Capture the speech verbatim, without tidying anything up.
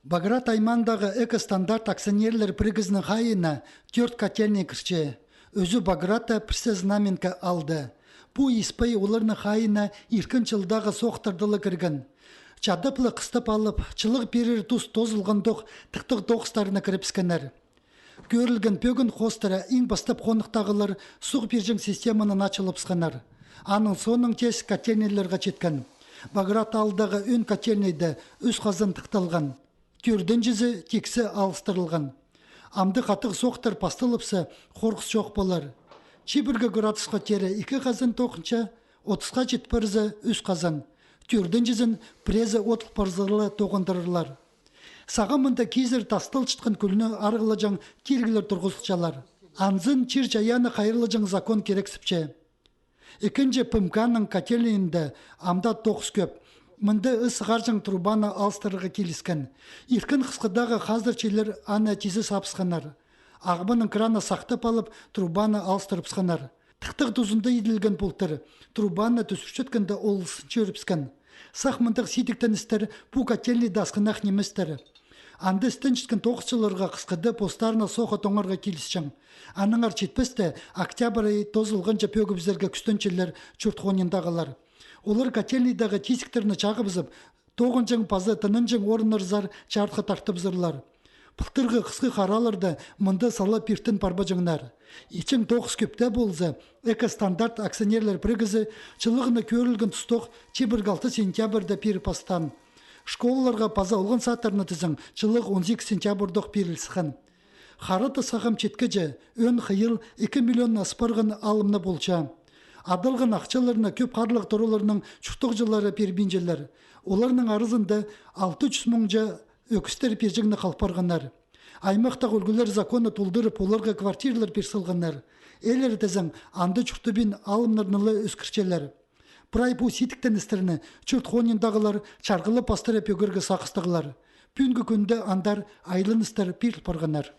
Баграт аймаандағы «Экостандарт» акционерлер пірігізінің хайиина тӧрт котельный кірче. Ӱзі Багратта, пірсі Знаменка аалда. Пу испай оларның хайиина иркін чылдағы соохтарда ла кірген. Чадап ла хыстап алып, чылығ пирер тус тоозылғандох тыхтағ тоғыстарына кірібіскеннер. Кӧрілген пӧгін хоостыра иң пастап хоныхтағылар суғ пирҷең системаны ачылыбысханнар. Аның соонаң тес котельныйларға читкен. Баграт аалдағы ӧӧн котельныйда ӱс хазан тыхталған. Тӧртінҷізі тиксі алыстырылған. Амды хатығ соохтар пасталыбысса, хорғыс чох полар. Чибіргі градусха теере ікі хазан тоғынча, отысха чит парза, ӱс хазан. Тӧртінҷізін піреезі одыл парзар ла тоғындырарлар. Сағам мында кизір тасталчатхан кӱлні арығлаҷаң тиріглер турғызылчалар. Анзын чир-чайаанны хайырлаҷаң закон кирексіпче. Ікінҷі ПМК-ның котельныйында амды тоғыс кӧп. Мында ыс сығарҷаң трубаны алыстырарға киліскен. Иркін хысхыдағы хазырчылар аны тизе сабысханнар. Ағбанның краны сахтап алып, трубаны алыстырыбысханнар. Тыхтағ тузында иділген полтыр, трубаны тӱзірчеткенде ол сынча ӧрібіскен. Сах мындағ сидіктеністер пу котельныйда асхынах ниместер. Анда істенчеткен тоғысчыларға хысхыда постарына соха тоңарға килісчең. Аннаңар читпесте, октябрь ай тоозылғанҷа пӧгібізерге кӱстенчелер чурт хониндағы. Олар котельныйдағы тизіктерні чағыбызып, тоғынҷаң паза тынанҷаң орыннарзар чарытха тартыбызарлар. Пылтырғы хысхы хараларда мында сала пиртін парбаҷаңнар. Итчең тоғыс кӧп тее полза, «Экостандарт» акционерлер пірігізі чылығны кӧрілген тустох чибіргі алты сентябрьда пиріп пастаан. Школаларға паза олған садтарны тізең чылығ он сигіс сентябрьдох пиріл сыххан. Харата сағам читкеҷе ӧӧн хыйал ікі миллионнаң ас парған алымны полча. Адалған ахчаларны кӧп харлығ тураларның чуртағҷылары пирбинчелер. Оларның аразында алты чӱс муңҷа ӧкістер пирҷеңні хал парғаннар. Аймахтағы ӱлгӱлер законы толдырып, оларға квартиралар пир салғаннар. Ээлер тізең, анда чуртабин алымнарны ла ӧскірчелер. Прай пу сидіктеністерні чурт хониндағылар чарғылап пастыра пӧгерге сағыстығлар. Пӱӱнгі кӱнде андар айланыстар пиріл парғаннар.